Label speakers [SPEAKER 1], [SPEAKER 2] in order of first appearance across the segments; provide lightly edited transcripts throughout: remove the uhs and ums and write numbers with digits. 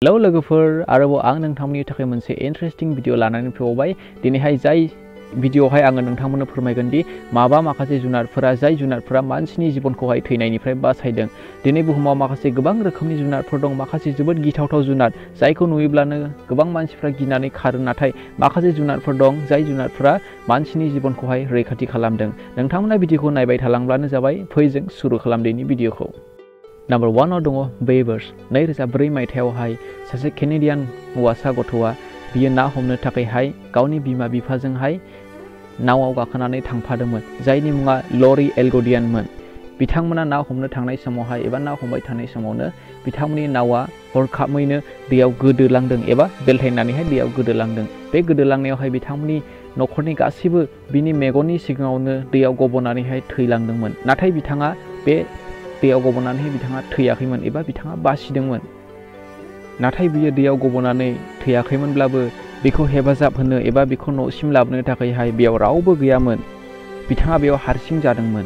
[SPEAKER 1] Hello लोगोफोर आरोबाव आं नोंथांमोननि थाखाय मोनसे इन्टारेस्टिं भिडिअ लानानै फैबावबाय दिनैहाय जाय भिडिअआवहाय आङो नोंथांमोननो फोरमायगोन दि माखासे जुनारफोरा जाय जुनारफोरा मानसिनि जिबनखौहाय थैनायनिफ्राय बासायदों। दिनै बुहुमाव माखासे गोबां रोखोमनि जुनारफोर दं, माखासे जोबोद गिथावथाव जुनार जायखौ नुयोब्लानो गोबां मानसिफ्रा गिनानै खारो, नाथाय माखासे जुनारफोर दं जाय जुनारफोरा मानसिनि जिबनखौहाय रैखाथि खालामदों। नोंथांमोना भिडिअखौ नायबाय थालांब्लानो जाबाय। फै जों सुरु खालामदिनि भिडिअखौ। नाम्बार 1 आव दङ बेबार्स। 2004 मायथाइयावहाय सासे केनेडियान हौवासा गथ'आ बियो ना हमनो थाखायहाय गावनि बिमा बिफाजोंहाय नावआव गाखोनानै थांफादोंमोन, जायनि मुङा ल'री एलग'डियानमोन। बिथांमोना ना हमनो थांनाय समावहाय एबा ना हमबाय थानाय समावनो बिथांमोननि नावआ हरखाबैनो दैयाव गोदोलांदों एबा बेलथायनानैहाय दैयाव गोदोलांदों। बे गोदोलांनायावहाय बिथांमोननि न'खरनि गासैबो बिनि मेगननि सिगाङावनो दैयाव गब'नानैहाय थैलांदोंमोन। नाथाय बिथाङा बे दैयाव गब'नानै बिथाङा थैयाखैमोन एबा बिथाङा बासिदोंमोन। नाथाय बियो दैयाव गब'नानै थैयाखैमोनब्लाबो बेखौ हेफाजाब होनो एबा बेखौ न'सिम लाबोनो थाखायहाय बेयाव रावबो गैयामोन। बिथाङा बेयाव हारसिं जादोंमोन।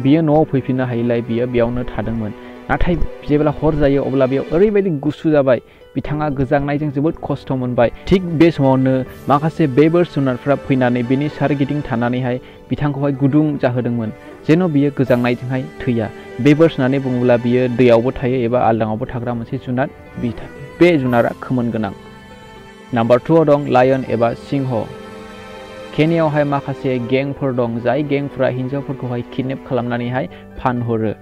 [SPEAKER 1] बियो न'आव फैफिननो हायैलाय बियो बेयावनो थादोंमोन। नाथाय जेब्ला हर जायो अब्ला बेयाव ओरैबायदि गुसु जाबाय, बिथाङा गोजांनायजों जोबोद खस्थ' मोनबाय। थिग बे समावनो माखासे बेबार्स जुनारफ्रा फैनानै बिनि सोरगिदिं थानानैहाय बिथांखौहाय गुदुं जाहोदोंमोन, जेन' बियो गोजांनायजोंहाय थैया। बेबार्स होननानै बुङोब्ला बियो दैयावबो थायो एबा आलदाङावबो थाग्रा मोनसे जुनार। बे जुनारा खोमोन गोनां। नाम्बार 2 आव दं लायन एबा सिंह। केनियायावहाय माखासे गेंफोर दं जाय गेंफोरा हिन्जावफोरखौहाय किडनेप खालामनानैहाय फानहरो।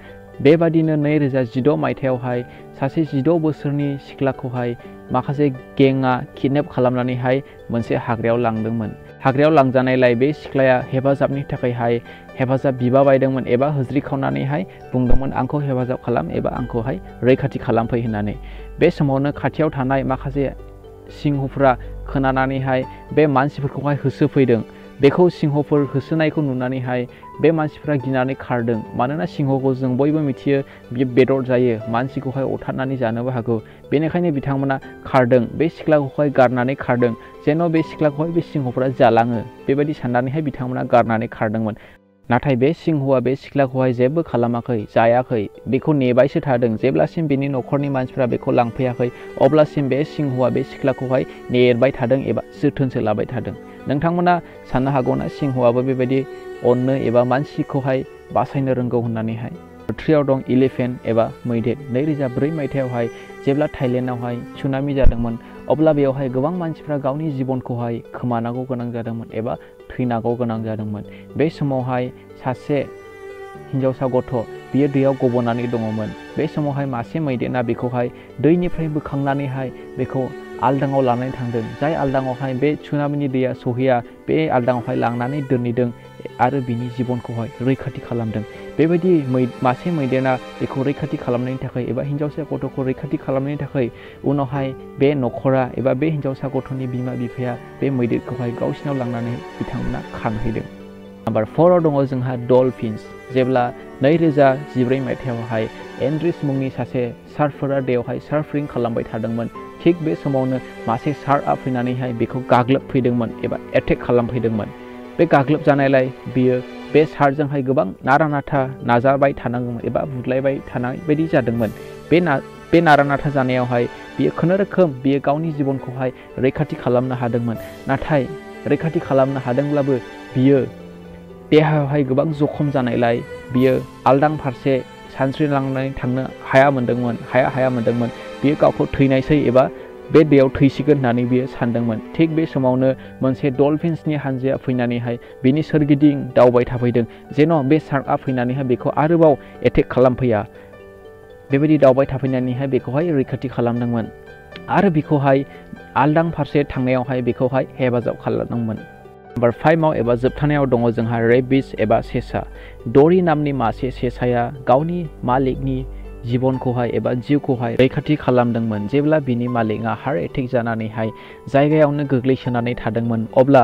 [SPEAKER 1] बेबादिनो 2016 मायथाइयावहाय सासे 16 बोसोरनि सिख्लाखौहाय माखासे गेंआ किडनेप खालामनानैहाय मोनसे हाग्रायाव लांदोंमोन। हाग्रायाव लांजानायलाय बे सिख्लाया हेफाजाबनि थाखायहाय हेफाजाब बिबा बायदोंमोन एबा होज्रिखावनानैहाय बुंदोंमोन, आंखौ हेफाजाब खालाम एबा आंखौहाय रैखाथि खालामफै होननानै। बे समावनो खाथियाव थानाय माखासे सिंहफ्रा खोनानानैहाय बे मानसिफोरखौहाय होसोफैदों। बेखौ सिंहफोर होसोनायखौ नुनानैहाय बे मानसिफ्रा गिनानै खारदों, मानोना सिंहखौ जों बयबो मिथियो बियो बेदर जायो, मानसिखौहाय अरथारनानै जानोबो हागौ। बेनिखायनो बिथांमोना खारदों, बे सिख्लाखौहाय गारनानै खारदों, जेन' बे सिख्लाखौहाय बे सिंहफ्रा जालाङो बेबायदि साननानैहाय बिथांमोना गारनानै खारदोंमोन। नाथाय बे सिंहआ बे सिख्लाखौहाय जेबो खालामाखै, जायाखै, बेखौ नेबायसो थादों। जेब्लासिम बिनि न'खरनि मानसिफ्रा बेखौ लांफैयाखै अब्लासिम बे सिंहआ बे सिख्लाखौहाय नेबाय थादों एबा जोथोनसो लाबाय थादों। नोंथांमोना साननो हागौना सिंहआबो बेबायदि अननो एबा मानसिखौहाय बासायनो रोंगौ होननानैहाय। 3 आव दं इलिफेन्ट एबा मैदेर। 2004 मायथाइयावहाय जेब्ला थाइलेण्डआवहाय सुनामि जादोंमोन अब्ला बेवहाय गोबां मानसिफ्रा गावनि जिबनखौहाय खोमानांगौ गोनां जादोंमोन एबा थैनांगौ गोनां जादोंमोन। बे समावहाय सासे हिन्जावसा गथ' बियो दैयाव गब'नानै दङमोन। बे समावहाय मासे मैदेरा बेखौहाय दैनिफ्राय बोखांनानैहाय बेखौ आलदाङाव लानानै थांदों, जाय आलदाङावहाय बे सुनामिनि दैया सहैया बे आलदाङावहाय लांनानै दोनहैदों आरो बिनि जिबनखौहाय रैखाथि खालामदों। बेबायदि मासे मैदेरा बेखौ रैखाथि खालामनायनि थाखाय एबा हिन्जावसा गथ'खौ रैखाथि खालामनायनि थाखाय उनावहाय बे न'खरा एबा बे हिन्जावसा गथ'नि बिमा बिफाया बे मैदेरखौहाय गावसिनाव लांनानै बिथांमोना खांहैदों। नाम्बार 4 आव दङ जोंहा डलफिन्स। जेब्ला 2014 मायथाइयावहाय एन्ड्रिस मुंनि सासे सार्फारा दैयावहाय सार्फिं खालामबाय थादोंमोन, थिग बे समावनो मासे सार्कआ फैनानैहाय बेखौ गाग्लोबफैदोंमोन एबा एटेक खालामफैदोंमोन। बे गाग्लोबजानायलाय बियो बे सार्कजोंहाय गोबां नारा नाथा नाजाबाय थानांगौमोन एबा बुदलायबाय थानाय बायदि जादोंमोन। बे नारा नाथा जानायावहाय बियो खुनुरुखुम बियो गावनि जिबनखौहाय रैखाथि खालामनो हादोंमोन। नाथाय रैखाथि खालामनो हादोंब्लाबो बियो देहायावहाय गोबां जखम जानायलाय बियो आलदां फारसे सानस्रिलांनानै थांनो हाया मोनदोंमोन। बियो गावखौ थैनायसै एबा बे दैयाव थैसिगोन होननानै बियो सानदोंमोन। थिग बे समावनो मोनसे डलफिन्सनि हानजाया फैनानैहाय बिनि सोरगिदिं दावबाय थाफैदों, जेन' बे सार्कआ फैनानैहाय बेखौ आरोबाव एटेक खालामफैया। बेबायदि दावबाय थाफैनानैहाय बेखौहाय रैखाथि खालामदोंमोन आरो बेखौहाय आलदां फारसे थांनायावहाय बेखौहाय हेफाजाब खालामदोंमोन। नाम्बार 5 आव एबा जोबथानायाव दङ जोंहा रेबिस एबा सेसा। डरी नामनि मासे सेसाया गावनि मालिकनि जिबनखौहाय एबा जिउखौहाय रैखाथि खालामदोंमोन। जेब्ला बिनि मालिकआ हार्ट एटेक जानानैहाय जायगायावनो गोग्लैसोनानै थादोंमोन अब्ला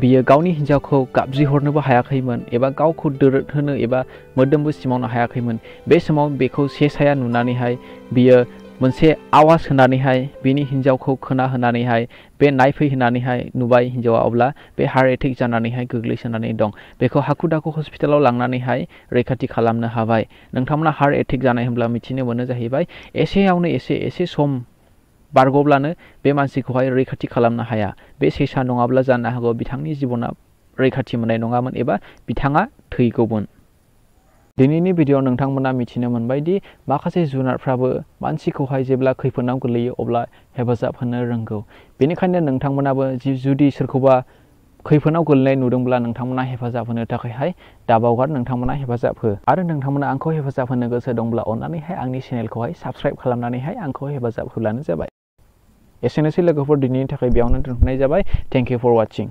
[SPEAKER 1] बियो गावनि हिन्जावखौ गाबज्रिहरनोबो हायाखैमोन एबा गावखौ दोरोद होनो एबा मोदोमबो सिमावनो हायाखैमोन। बे समाव बेखौ सेसाया नुनानैहाय बियो मोनसे आवाज होनानैहाय बिनि हिन्जावखौ खोनाहोनानैहाय बे नायफैहोनानैहाय नुबाय हिन्जावा अब्ला बे हार्ट एटेक जानानैहाय गोग्लैसोनानै दं। बेखौ हाखु दाखु हस्पिटालाव लांनानैहाय रैखाथि खालामनो हाबाय। नोंथांमोना हार्ट एटेक जानाय होनब्ला मिथिनो मोनो जाहैबाय एसेयावनो एसे सम बारग'ब्लानो बे मानसिखौहाय रैखाथि खालामनो हाया। बे सेसा नङाब्ला जानो हागौ बिथांनि जिबना रैखाथि मोननाय नङामोन एबा बिथाङा थैगौमोन। दिनैनि भिडिअ'आव नोंथांमोना मिथिनो मोनबाय दि माखासे जुनारफ्राबो मानसिखौहाय जेब्ला खैफोदाव गोलैयो अब्ला हेफाजाब होनो रोंगौ। बेनिखायनो नोंथांमोनाबो जुदि सोरखौबा खैफोदाव गोलैनाय नुदोंब्ला नोंथांमोना हेफाजाब होनो थाखायहाय दाबावगार नोंथांमोना हेफाजाब हो। आरो नोंथांमोना आंखौ हेफाजाब होनो गोसो दंब्ला अन्नानैहाय आंनि चेनेलखौहाय साबस्क्राइब खालामनानैहाय आंखौ हेफाजाब होब्लानो जाबाय। एसेनोसै लोगोफोर, दिनैनि थाखाय बेयावनो दोनथ'नाय जाबाय। Thank you for वाचिं।